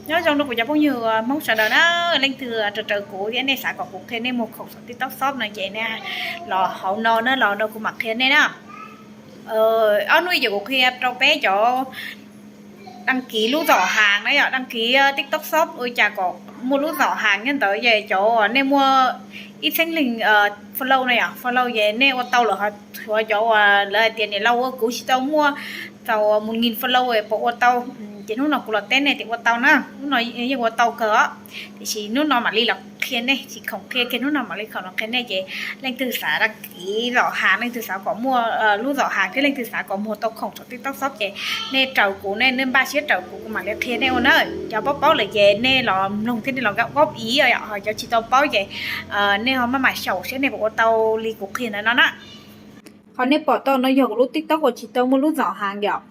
Nyob zoo rau kuv cov phooj ywg Hmoob sawv daws na, leej twg raws raws kuv thiab nej xav kom kuv qhia nej muag khoom saum TikTok Shop no ces nej los hauv no na, los no kuv mam qhia nej na. Ob hnub ces kuv qhia rau peb cov đăng ký lub giỏ hàng na yom, đăng ký TikTok Shop ua cas kom muaj lub giỏ hàng nyob ntawd, ces cov nej muaj ib txhiab leeg follow na yom, follow ces nej ua tau lawm, ho tshuav cov uas lawv hais tias niam laus ua kuv tsis tau muaj txaus một nghìn follow puas ua tau. Ces hnub no kuv los test nej tias ua tau na, hnub no yeej ua tau kawg os. Tiam sis hnub no mam li los qhia nej, tsis khoom qhia kiag, hnub no mam li khoom los qhia nej. Ces leej twg xav đăng ký giỏ hàng, leej twg xav kom muaj lub giỏ hàng thiab leej twg xav kom muag tau khoom saum TikTok Shop ces nej raws kuv, nej npaj siab raws kuv, kuv mam li qhia nej ua na. Cov paub paub lawm ces nej los mloog thiab nej los góp ý, ho cov tsis tau paub ces nej ho maj mam xyaum seb nej puas ua tau li kuv qhia ntawd no na. Qhov nej pom tau no yog kuv lub TikTok uas tsis tau muaj lub giỏ hàng yom.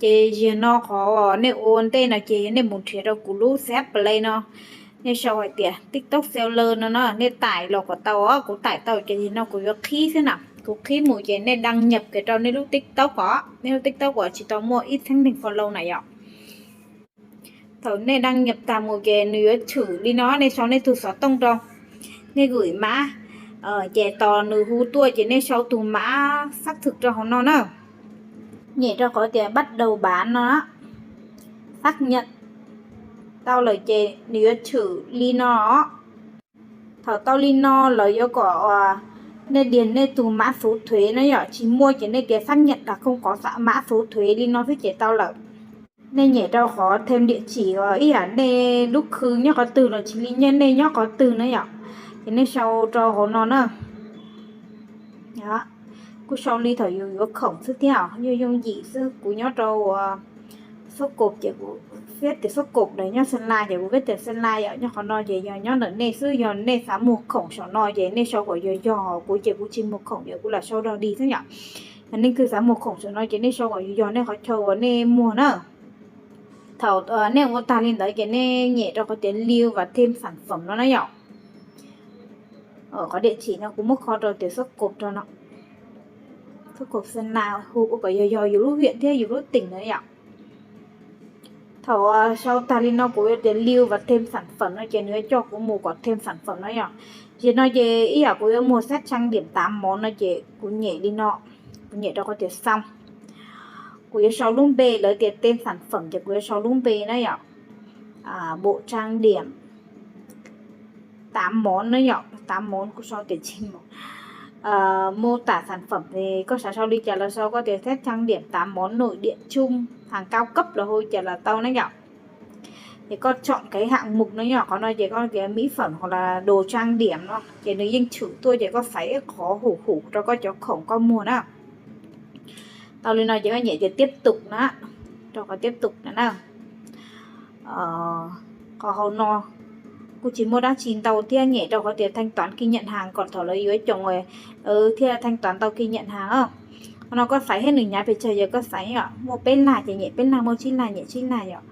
Ces zaum no qhov nej ua ua ntej no ces nej mus nrhiav rau kuv lub C H Play no, nej sau hais tias TikTok Seller no no, nej tải los kom tau os, kuv tải tau ces zaum no kuv yuav qhib xwb na. Kuv qhib mus ces nej đăng nhập kiag rau nej lub TikTok os, nej lub TikTok uas tsis tau muaj ib txhiab leeg follow na yom. Thaum nej đăng nhập tag mus ces nws yuav tshwm li no, nej sau nej tus xov tooj rau, nej gửi mã, ces tos nws hu tuaj ces nej sau tus mã xác thực rau hauv no na. Nyem rau qhov tias bắt đầu bán no, xác nhận. Tau lawm ces nws yuav tshwm li no. Thaum tau li no lawv yuav kom nej điền nej tus mã số thuế na yom, tsis muaj ces nej tias xác nhận là không có mã số thuế li no xwb ces tau lawm. Nej nyem rau qhov thêm địa chỉ, ib yam nej lub khw nyob qhov twg los tsis li nej nyob qhov twg na yom, ces nej sau rau hauv no na. Kuj sau li thaum yus yuav khoom xwb thiab, yooj yooj yim xwb. Kuv nyob rau Soob Koom ces kuv, Viettel Soob Koom ntawd nyob Sơn La ces kuv Viettel Sơn La yom, nyob qhov no ces yog nyob ntawm nej xwb. Yog nej xav muag khoom saum no ces nej sau kom yog yog, kuv ces kuv tsis muag khoom ces kuv lam sau dog dig xwb yom. Yog nej twg xav muag khoom saum no ces nej sau kom yog yog nej qhov chaw uas nej muag na. Thaum nej ua tag li ntawd ces nej nyem rau qhov tias lưu và thêm sản phẩm no na yom. Qhov địa chỉ no kuv muab kho rau tias Soob Koom rau no, Soob Koom Sơn La, hu ua kom yog yog yus lub huyện thiab yus lub tỉnh na yom. Thaum sau tag li no kuv yuav tias lưu và thêm sản phẩm no ces nws yuav coj kuv mus kom thêm sản phẩm no yom. Ces no ces ib yam kuv yuav muag set trang điểm tám món no ces kuv nyem li no, kuv nyem rau qhov tias xong. Kuv yuav sau lub npe, lawv tias thêm sản phẩm ces kuv yuav sau lub npe na yom. Bộ trang điểm tám món na yom, tám món kuv sau tias tsis mos. Mô tả sản phẩm ces koj xav sau li cas los sau, koj tias set trang điểm tám món nội địa chung hàng cao cấp los hu cas los tau na yom. Ces koj chọn cái hạng mục no yom, qhov no ces koj tias mỹ phẩm hoặc là đồ trang điểm no ces nws yeej tshwm tuaj ces koj xaiv ib qhov hum hum rau koj cov khoom koj muag na. Tau li no ces koj nyem tias tiếp tục na, rau qhov tiếp tục na na. Qhov hauv no kuj tsis muaj dab tsi ntau thiab, nyem rau qhov tias thanh toán khi nhận hàng kom thaum lawv yuav khoom thiaj thanh toán tau khi nhận hàng. Qhov no koj xaiv thiab nws hnyav pes tsawg yog koj xaiv yom, muaj peb lag ces nyem peb lag, muaj tsib lag nyem tsib lag yom.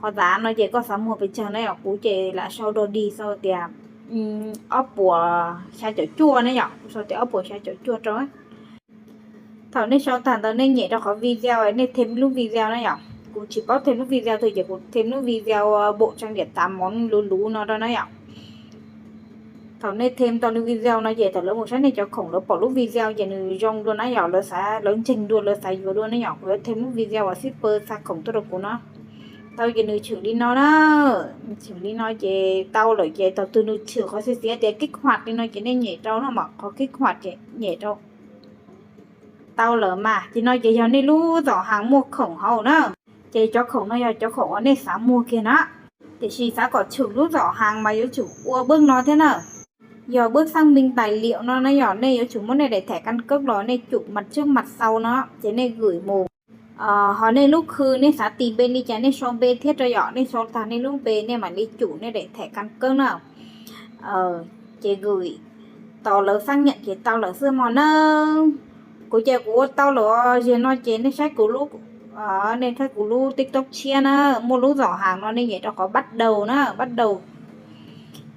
Qhov tav no ces koj xav muag pes tsawg na yom, kuv ces lam sau dog dig sau tias ob puas xya caum cuaj na yom, kuv sau tias ob puas xya caum cuaj rau. Thaum nej sau tag ntawd nej nyem rau qhov video, nej thêm lub video na yom. Kuv tsis paub thêm lub video twg ces kuv thêm lub video bộ trang điểm tám món luv luv no rau na yom. Thaum nej thêm tau lub video no ces thaum lawv mus saib nej cov khoom lawv pom lub video ces nws zoo dua na yom, lawv xav, lawv ntseeg dua, lawv xav yuav dua na yom. Kuv yuav thêm lub video uas shipper xa khoom tuaj rau kuv no. Tau ces nws tshwm li no na, tshwm li no ces tau lawm ces thaum twg nws tshwm qhov xiav xiav tias kích hoạt li no ces nej nyem rau no mas, qhov kích hoạt ces nyem rau. Tau lawm mas, ces no ces yog nej lub giỏ hàng muaj khoom hauv na. Ces cov khoom no yog cov khoom uas nej xav muag kiag na. Tiam sis xav kom tshwm lub giỏ hàng mas yuav tsum ua bước no thiab na. Yog bước xác minh tài liệu no na yom, nej yuav tsum muab nej daim thẻ căn cước los nej chụp mặt trước mặt sau no ces nej gửi mus. Ho nej lub khw nej xav tis npe li cas nej sau npe thiab rau yom, nej sau tag nej lub npe nej mam li chụp nej daim thẻ căn cước na. Ces gửi, tos lawv xác nhận ces tau lawm xwb mog na. Kuv ces kuv ua tau lawm, zaum no ces nej saib kuv lub, nej saib kuv lub TikTok tshiab na, muaj lub giỏ hàng no nej nyem rau qhov bắt đầu na, bắt đầu,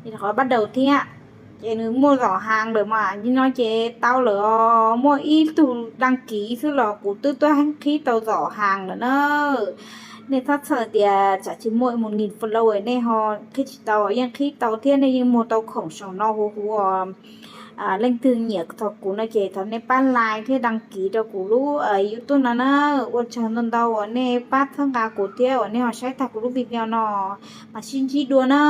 qhov bắt đầu thiab. Ces nws muaj giỏ hàng lawm mas, no ces tau lawm os, muaj ib tug đăng ký xwb los kuv twb tuaj heev qhib tau giỏ hàng lawm na. Nej txhob txhawj tias tsam tsis muaj ib mus nghìn follower nej ho qhib tsis tau, yeej qhib tau thiab, nej yeej muag tau khoom saum no huv huv os. Leej twg nyiam txog kuv no ces thov nej pab like thiab đăng ký rau kuv lub YouTube no na. Ua tsaug ntau ntau uas nej pab txhawb nqa kuv thiab uas nej ho saib tag kuv lub video no. Mam sib ntsib dua na.